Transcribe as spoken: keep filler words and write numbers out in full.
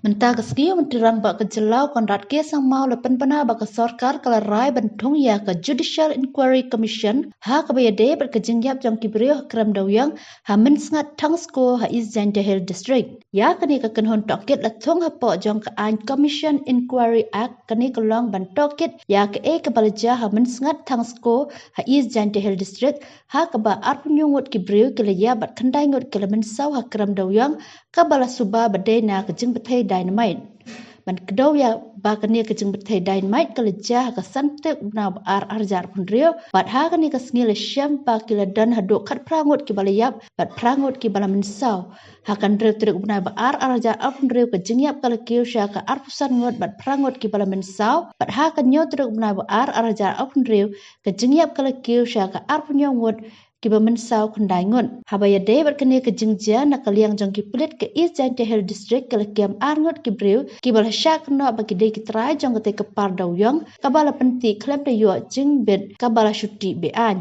Mynta ka sngi, Myntri Rangbah ka jylla Conrad K Sangma u la pynbna ba ka sorkar ka la rai ban thung ïa ka Judicial Inquiry Commission ha kaba ïadei bad ka jingïap jong ki briew ha Krem Dewïong ha Mynsngat Thangsko ha East Jaintia Hills District. Ïa kane ka kynhun tohkit la thung hapoh jong ka aiñ Commission Inquiry Act. Kane ka long ban tohkit ïa kaei kaba la jia ha Mynsngat Thangsko ha East Jaintia Hills District, ha kaba arphew hynñiew ngut ki briew ki la ïap bad khyndai ngut ki la mynsaw ha Krem Dewïong, kaba la suba ba dei na ka jingbthei dynamite. Ban kdew ïa ba kane ka jingbthei dynamite ka la jia ha ka san tarik u bnai ba ar, ar hajar arphew hynriew, bad ha kane ka sngi la shem ba ki la don haduh khatphra ngut kiba la ïap bad phra ngut kiba la mynsaw. Ha ka hynriew tarik u bnai ba ar, ar hajar arphew hynriew, ka jingïap ka la kiew sha ka arphew san ngut bad phra ngut kiba la mynsaw, bad ha ka hynñiew tarik u bnai ba ar, ar hajar arphew hynriew, ka jingïap ka la kiew sha ka arphew hynñiew ngut, kiba mynsaw khyndai ngut. Haba ïadei bad kane ka jingjia, na ka liang jong ki pulit ka East Jaintia Hills District ka la kem ar ngut ki briew kiba la shah kynnoh ba ki dei ki trai jong katei ka par dewïong, kaba la pyntih khlem da ïoh jingbit kaba la shu tih be-aiñ.